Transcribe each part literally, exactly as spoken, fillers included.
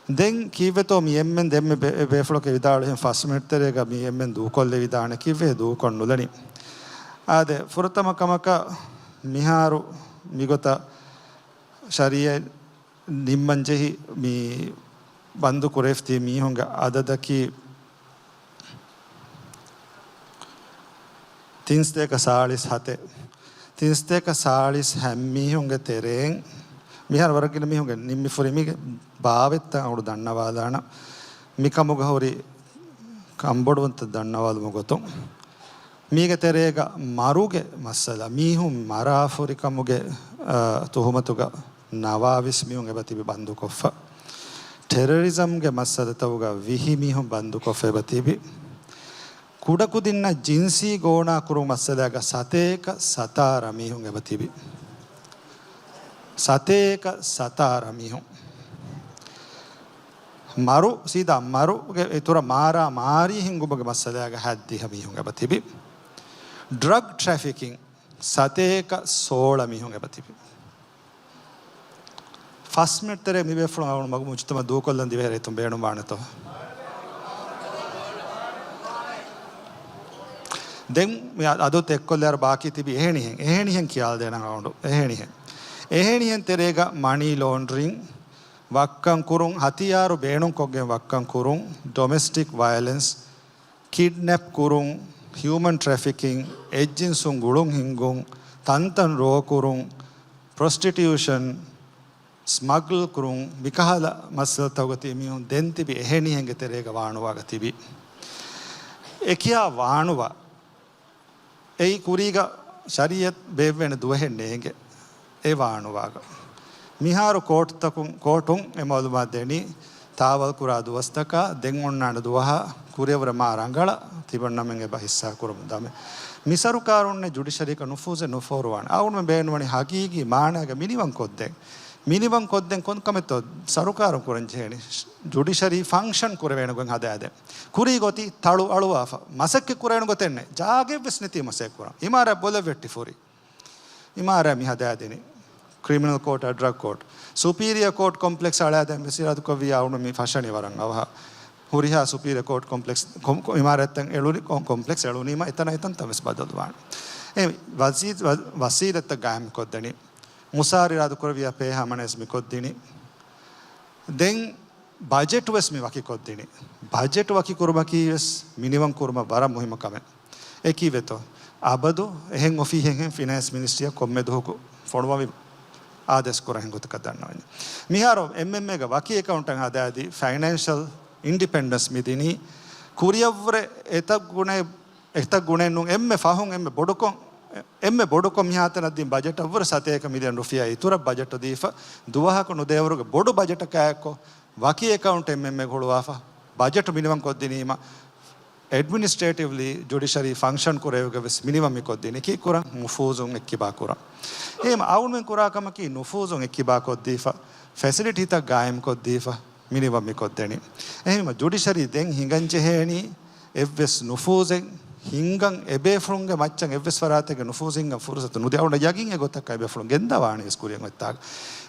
ދެން ކީއްވެތޯ މި އެންމެން ދެންމެ ބޭ-، ބޭފުޅަކަށް ވިދާޅުވިހެން ފަސް މިނިޓް ތެރޭގަ މި އެންމެން ދޫކޮށްލެވިދާނެ ކީއްވެ ދޫކޮށް ނުލަނީ؟ އާދެ، ފުރަތަމަ ކަމަކަށް މިހާރު މިގޮތަށް ޝަރީއަތް ނިންމަން ޖެހި މި ބަންދު ކުރެވިފަ މީހުންގެ އަދަދަކީ ތިންސަތޭކަ ސާޅީސް ހަތެއް. ތިންސަތޭކަ ސާޅީސް ހަތް މީހުންގެ ތެރެއިން މިހާރު ވަރަށް ގިނަ މީހުންގެ ނިންމިފުރި މީގެ ބާވަތްތައް އަޅު ދަންނަވާލާނަން. މިކަމުގަ ހުރި ކަންބޮޑުވުންތައް ދަންނަވާލުމުގެ ގޮތުން މީގެ ތެރޭގަ މަރުގެ މައްސަލަ، މީހުން މަރާފުރިކަމުގެ، އާ، ތުހުމަތުގަ ނަވާވީސް މީހުން އެބަތިބި ބަންދުކޮށްފަ. ޓެރަރިޒަމްގެ މައްސަލަތަކުގަ ވިހި މީހުން ބަންދުކޮށްފަ އެބަތިބި. ކުޑަކުދިންނަށް ޖިންސީ ގޯނާކުރުމު މައްސަލައިގަ ސަތޭކަ ސަތާރަ މީހުން އެބަތިބި. ސަތޭކަ ސަތާރަ މީހުން. މަރު، ސީދާ މަރުގެ އިތުރަށް މާރާ މާރީ ހިންގުމުގެ މައްސަލައިގަ ހަތްދިހަ މީހުން އެބަތިބި. ޑްރަގް ޓްރެފިކިން ސަތޭކަ ސޯޅަ މީހުން އެބަތިބި. ފަސް މިނިޓް ތެރޭ މި ބޭފުޅުން އަޅުގަނޑު މަގު މުޖުތަމަ ދޫކޮށްލަން ދިވެހިރައްޔިތުން ބޭނުންވާނެތޯ؟ ދެން މި އަ-، އަދު ތެއްކޮށްލާއިރު ބާކީ ތިބި އެހެނިހެން، އެހެނިހެން ކިޔާލަދޭނަން އަޅުގަނޑު. އެހެނިހެން. އެހެނިހެން ތެރޭގަ މަނީ ލޯންޑްރިން، ވައްކަން ކުރުން، ހަތިޔާރު ބޭނުންކޮށްގެން ވައްކަން ކުރުން، ޑޮމެސްޓިކް ވަޔަލެންސް، ކިޑްނެޕް ކުރުން، ހިއުމަން ޓްރެފިކިން، އެއްޖިންސުން ގުޅުން ހިންގުން، ތަންތަން ރޯކުރުން، ޕްރޮސްޓިޓިއުޝަން، ސްމަގްލް ކުރުން، މިކަހަލަ މައްސަލަތަކުގަ ތިބި މީހުން ދެން ތިބި އެހެނިހެންގެ ތެރޭގަ ވާނުވާގަ ތިބި. އެކިޔާ ވާނުވާ އެއީ ކުރީގަ ޝަރީއަތް ބޭއްވޭނެ ދުވަހެއް ނޭނގެ އެ ވާނުވާގަ. މިހާރު ކޯޓްތަކުން، ކޯޓުން އެ މައުލޫމާތު ދެނީ ތާވަލް ކުރާ ދުވަސްތަކާ ދެން އޮންނާނެ ދުވަހާ ކުރިއަށްވުރެ މާ ރަނގަޅަށް ތިބަންނަމެން އެބަ ހިއްސާ ކުރަމުން ދަމެ. މި ސަރުކާރުންނެ ޖުޑިޝަރީގަ ނުފޫޒެއް ނުފޯރުވާނެ. އަޅުގަނޑުމެން ބޭނުންވަނީ ހަގީގީ މާނައިގަ މިނިވަން ކޮށްދޭން. މިނިވަން ކޮށްދޭން ކޮން ކަމެއްތޯ ސަރުކާރުން ކުރަން ޖެހޭނީ؟ ޖުޑިޝަރީ ފަންކްޝަން ކުރެވޭނެ ގޮތް ހަދާދޭން. ކުރީ ގޮތީ ތަޅު އަޅުވާފަ، މަސައްކަތް ކުރެވޭނެ ގޮތެއް ނެތް. ޖާގައެއްވެސް ނެތީ މަސައްކަތް ކުރަން. އިމާރާތް ބޮލަށް ވެއްޓި ފުރި. އިމާރާތް މި ހަދާދިނީ ކްރިމިނަލް ކޯޓާ ޑްރަގް ކޯޓް. ސުޕީރިއަ ކޯޓް ކޮމްޕްލެކްސް އަޅާދޭން ވެސް އިރާދަކުރެއްވިއްޔާ އަޅުގަނޑު މި ފަށަނީ ވަރަށް އަވަހަށް. ހުރިހާ ސުޕީރިއަ ކޯޓް ކޮމްޕްލެކްސް، ކޮމް-، ކޮ-، އިމާރާތްތައް އެޅުނީ، ކޮ-، ކޮމްޕްލެކްސް އެޅުނީމަ އެތަނަށް އެތަންތަން ވެސް ބަދަލުވާނެ. އެ ވަސީ-، ވަ-، ވަސީލަތްތައް ގާއިމްކޮށްދެނީ. މުސާރު އިރާދަކުރެއްވިއްޔާ ޕޭހާ މަނޭސް މި ކޮށްދިނީ. ދެން ބަޖެޓް ވެސް މި ވަކިކޮށްދިނީ. ބަޖެޓް ވަކިކުރުމަކީ ވެސް މިނިވަން ކުރުމަށް ވަރަށް މުހިއްމު ކަމެއް. އެކީ ވެތޯ؟ އަބަދު އެހެން އޮފީހެއްހެން ފިނޭންސް މިނިސްޓްރީއަށް ކޮންމެ ދުވަހަކު ފޮނުވަމި އާދޭސް ކުރަން ހެން ގޮތަކަށް ދަންނަވަންޏާ. މިހާރު އެމްއެމްއޭގެ ވަކި އެކައުންޓަށް ހަދާދީ ފައިނޭންޝަލް އިންޑިޕެންޑެންސް މިދިނީ. ކުރިއަށްވުރެ އެތައް ގުނައެއް، އެތައް ގުނައެއް ނޫން، އެންމެ ފަހުން އެންމެ ބޮޑުކޮށް، އެންމެ ބޮޑުކޮށް މިހާތަނަށް ދިން ބަޖެޓަށްވުރެ ސަތޭކަ މިލިއަން ރުފިޔާ އިތުރަށް ބަޖެޓު ދީފަ، ދުވަހަކު ނުދޭވަރުގެ ބޮޑު ބަޖެޓަކާއެއްކޮށް، ވަކި އެކައުންޓެއް އެމްއެމްއޭ ހުޅުވާފަ، ބަޖެޓު މިނިވަން ކޮށްދިނީމަ، އެޑްމިނިސްޓްރޭޓިވްލީ ޖުޑިޝަރީ ފަންކްޝަން ކުރެވިގެ ވެސް މިނިވަން މި ކޮށްދިނީ. ކީއްކުރަން؟ ނުފޫޒުން އެއްކިބާ ކުރަން. އެހެން އަޅުގަނޑުމެން ކުރާ ކަމަކީ ނުފޫޒުން އެއްކިބާ ކޮށްދީފަ، ފެސިލިޓީތައް ގާއިމް ކޮށްދީފަ، މިނިވަން މި ކޮށްދެނީ. އެހެންވީމަ ޖުޑިޝަރީ ދެން ހިނގަން ޖެހޭނީ އެއްވެސް ނުފޫޒެއް ހިންގަން އެބޭފުޅުންގެ މައްޗަށް އެއްވެސް ފަރާތެއްގެ ނުފޫޒު ހިންގަން ފުރުސަތު ނުދޭ. އަޅުގަނޑަށް ޔަގީން އެގޮތަކަށް އެބޭފުޅުން ގެންދަވާނީ ވެސް ކުރިއަށް އޮތްތާގަ.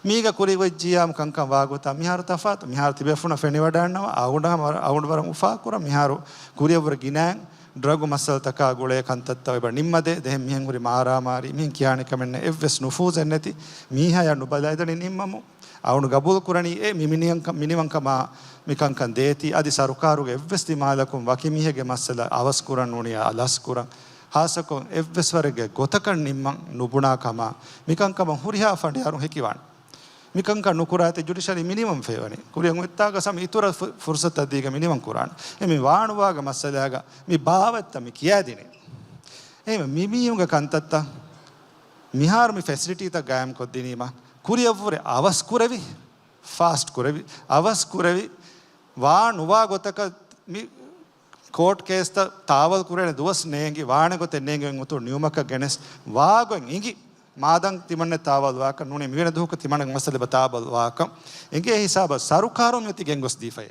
މީގަ ކުރި ގޮތް ޖިޔާމު ކަންކަން ވާގޮތާ މިހާރު ތަފާތު. މިހާރު ތިބޭފުޅުންނަށް ފެނިވަޑައިންނަވާ އަޅުގަނޑު ހަމަ އަޅުގަނޑު ވަރަށް އުފާކުރަން. މިހާރު ކުރިއަށްވުރެ ގިނައިން ޑްރަގު މައްސަލަތަކާ ގުޅޭ ކަންތައްތައް އެބަ ނިންމަދޭ. ދެހެން މިހެން ހުރި މާރާމާރީ، މިހެން ކިޔާނެ ކަމެއް ނެތް. އެއްވެސް ނުފޫޒެއް ނެތި މީހާޔަށް ނުބަލައިދަނީ ނިންމަމު. އަޅުގަނޑު ގަބޫލު ކުރަނީ އެ މި މިނިވަންކަ-، މިނިވަންކަމާ މިކަންކަން ދޭތީ، އަދި ސަރުކާރުގެ އެއްވެސް ދިމާލަކުން ވަކި މީހެއްގެ މައްސަލަ އަވަސް ކުރަން ނޫނީ އަލަސް ކުރަން، ހާއްސަކޮށް އެއްވެސް ވަރެއްގެ ގޮތަކަށް ނިންމަން ނުބުނާ ކަމާ، މިކަންކަމަށް ހުރިހާ ފަނޑިޔާރުން ހެކިވާނެ. މިކަންކަން ނުކުރާތި ޖުޑިޝަރީ މިނިވަން ފޭވަނީ. ކުރިއަށް އޮތްތާގަ ސަމް އިތުރަށް ފު-، ފުރުސަތަށް ދީގެ މިނިވަން ކުރާނެ. އެ މި ވާނުވާގެ މައްސަލާގަ މި ބާވަތްތައް މި ކިޔާދިނީ. އެހެންވެ މި މީހުންގެ ކަންތައްތައް މިހާރު މި ފެސިލިޓީތައް ގާއިމްކޮށްދިނީމަ، ކުރިއަށްވުރެ އަވަސް ކުރެވި، ފާސްޓް ކުރެވި، އަވަސް ކުރެވި، ވާ ނުވާ ގޮތަކަށް މި ކޯޓް ކޭސްތައް ތާވަލް ކުރޭނެ ދުވަސް ނޭނގި، ވާނެ ގޮތެއް ނޭނގި އޮތް އުތުރު ނިއުމަކަށް ގެނެސް، ވާގޮތް އިނގި، މާދަން ތިމަންނެ ތާވަލް ވާކަށް ނޫނީ މިވެނެ ދުވަހަކު ތިމަންނަގެ މައްސަލަ އެބަ ތާވަލް ވާކަށް އިނގޭ ހިސާބަށް ސަރުކާރުން މިއޮތީ ގެންގޮސް ދީފައޭ.